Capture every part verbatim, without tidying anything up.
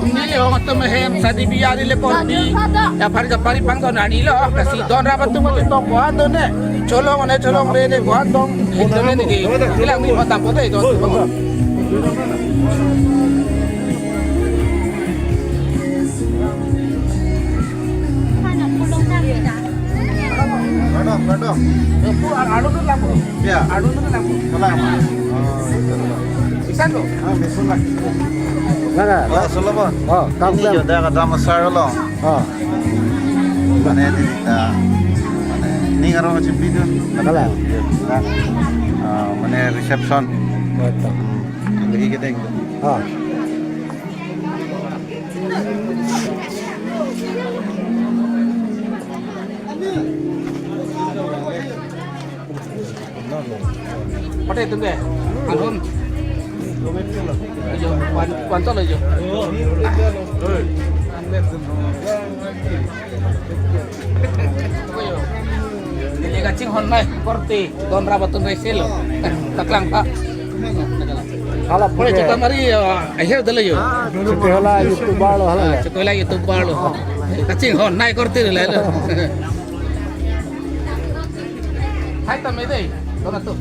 Neli ong atum ahem sadi biya neli pon di. Ya pari kapari pangdon ani lo. Lasi don rap atum ke tok ko-an done. Cholong ne cholong re ne ko-an dong. Done neli. Ilang ni matam pote don. Kardom, kardom. Pu ar adu tu lampu. Ya. Adu tu lampu. Kalang. Oh, itu. Isan tu. Ah, mesun lah. Mana? Oh, Solomon. Oh, kam ini kam. Joda ka dam asar lo. Oh. Mane ini kita. Mane ini ngarong macam video. Kalang. Ah, mane reception. Betul. Lagi kita yang. Ah. Pate tum ke? Alhum. Ajo, wan, wan tol ajo. Neli kachinghon nai korte don rap atum rese lo. Taklang ta. Hala pure. Pure chota mari, eh, aher dala yo. Chute hala YouTuber lo hala. Ah, chute hala YouTuber lo. Kachinghon nai korte lo lo. Hai ta me dei. Dona tu.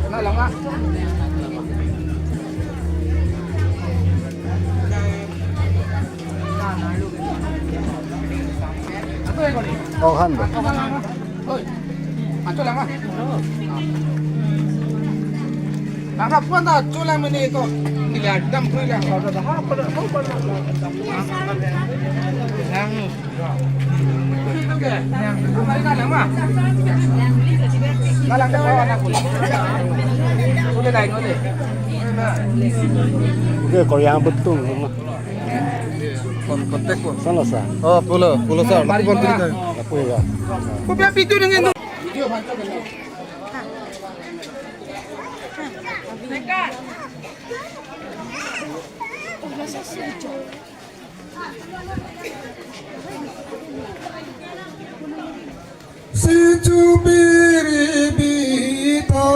Na lama. Oh, han. Oi. Acho lama. Lama puan ta acho lama ni ko. Nila dam pui la. Ha pada ha pada. Lang. Lang. Lang. Lang. Oke, Korea betul. Kon-, kontak ko. Sana sa. Oh, pulo, pulo sa. Mari, mari. Aku ya. Ko biar video dengan. Sichu biri bita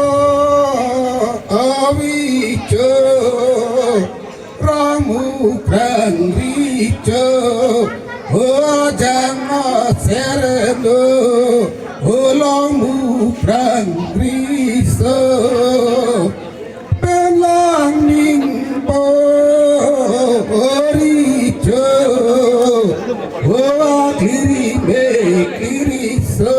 avicho, ramu krang richo, ho jang ma serno, ho long mu krang riso. Pen lang ning pori cho, hoa kiri me kiri so,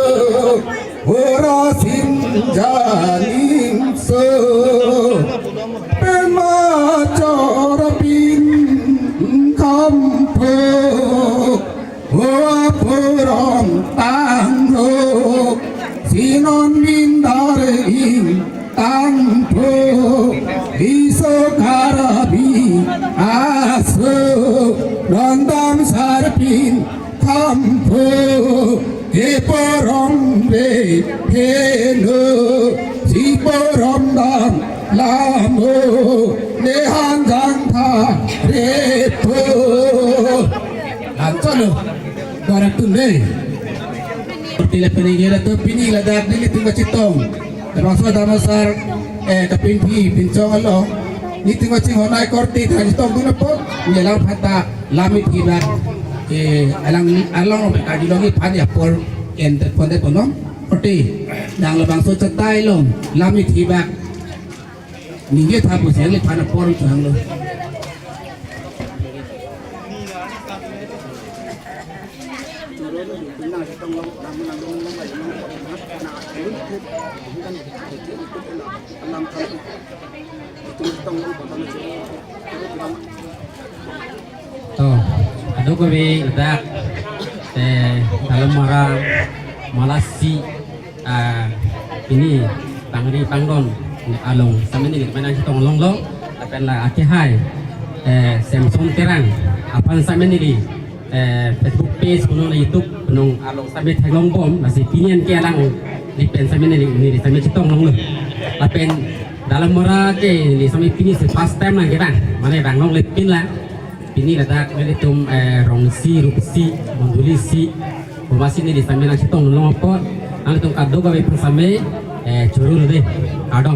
hora sin janing so. Pen ma chora pin kampho, hoa porom tanglo, sinon min darling tangpho, iso karabi aso, nondam sarpin kampho, he porom re heno, si porom dam lamo, nehan jang tha repo. Anchalo. Barak tunde. Seperti la pini gira tu pini ladak nelitum kachetong. Labangso dam asar, eh, kapinpi pinchong along. Nelitum kachinghon nai korte ta chetong dun apot. Neli alang aphan ta lamit hibak. Eh, alang along pekajulong iphan ya apor en te pon te ponom. Korte. Nang labangso chetai long. Lamit hibak. Ningje tha pusi nelitum apor chang lo. To, kadokave ladak, eh, Dalamara, Malasi, ah, pini pangri pangdon along sitame neli nangchetong longlo, lapen la akehai, eh, Samson Terang aphan sitame neli, eh, Facebook page punong la YouTube punong along sitame theklong bom, lasi pini an ke alang lapen sitame neli, neli sitame chetong longlo. Lapen Dalamara ke neli sitame pini si first time lang ke bang, mane bang longle pin lang. Pini ladak nelitum, eh, rongsi, rupsi, mondolisi, bomasi neli sitame nangchetong long apot, nangtum kadokave aphan sitame, eh, choro lo dei, kardom.